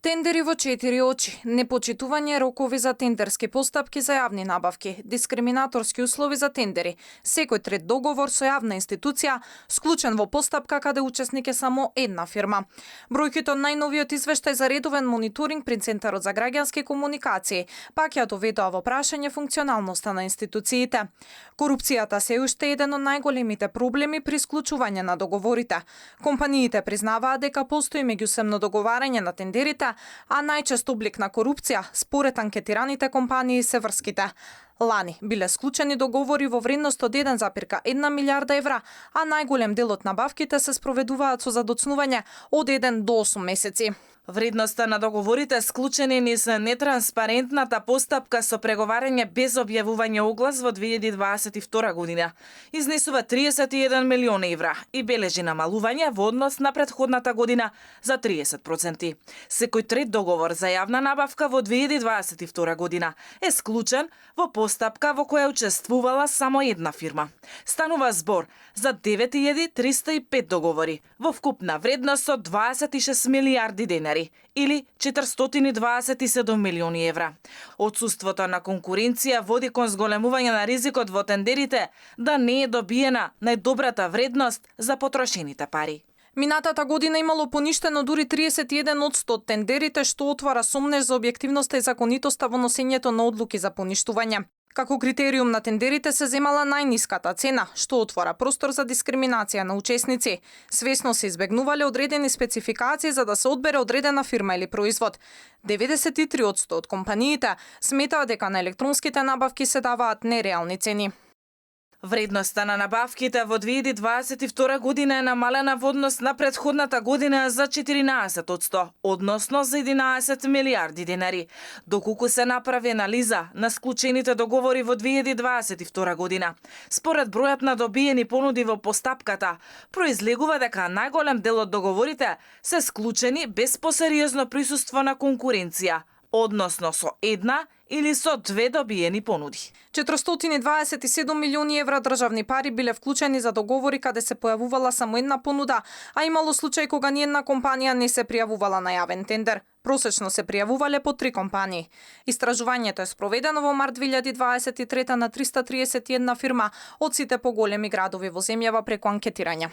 Тендери во 4 очи, непочитување рокови за тендерски постапки за јавни набавки, дискриминаторски услови за тендери, секој трет договор со јавна институција склучен во постапка каде учесник е само една фирма. Бројките од најновиот извештај за редовен мониторинг при Центарот за граѓански комуникации пак ја доведоа во прашање функционалноста на институциите. Корупцијата се уште еден од најголемите проблеми при склучување на договорите. Компаниите признаваат дека постои меѓусебно договарање на тендерите, а најчест облик на корупција, според анкетираните компании, се врските. Лани биле склучени договори во вредност од 1,1 милиарда евра, а најголем дел од набавките се спроведуваат со задоцнување од 1 до 8 месеци. Вредноста на договорите склучени низ нетранспарентната постапка со преговарање без објавување оглас во 2022 година изнесува 31 милиони евра и бележи намалување во однос на претходната година за 30%. Секој трет договор за јавна набавка во 2022 година е склучен во постапка во која учествувала само една фирма. Станува збор за 9305 договори во вкупна вредност од 26 милиарди денари или 427 милиони евра. Отсуството на конкуренција води кон зголемување на ризикот во тендерите да не е добиена најдобрата вредност за потрошените пари. Минатата година имало поништено дури 31% од тендерите, што отвара сомнеж за објективноста и законитоста во носењето на одлуки за поништување. Како критериум на тендерите се земала најниската цена, што отвора простор за дискриминација на учесници. Свесно се избегнувале одредени спецификации за да се одбере одредена фирма или производ. 93% од компаниите сметаат дека на електронските набавки се даваат нереални цени. Вредноста на набавките во 2022 година е намалена во однос на претходната година за 14%, односно за 11 милиарди денари. Доколку се направи анализа на склучените договори во 2022 година, според бројот на добиени понуди во постапката, произлегува дека најголем дел од договорите се склучени без посериозно присуство на конкуренција, односно со една или со две добиени понуди. 427 милиони евра државни пари биле вклучени за договори каде се појавувала само една понуда, а имало случај кога ни една компанија не се пријавувала на јавен тендер. Просечно се пријавувале по 3 компании. Истражувањето е спроведено во март 2023 на 331 фирма од сите поголеми градови во земјава преку анкетирање.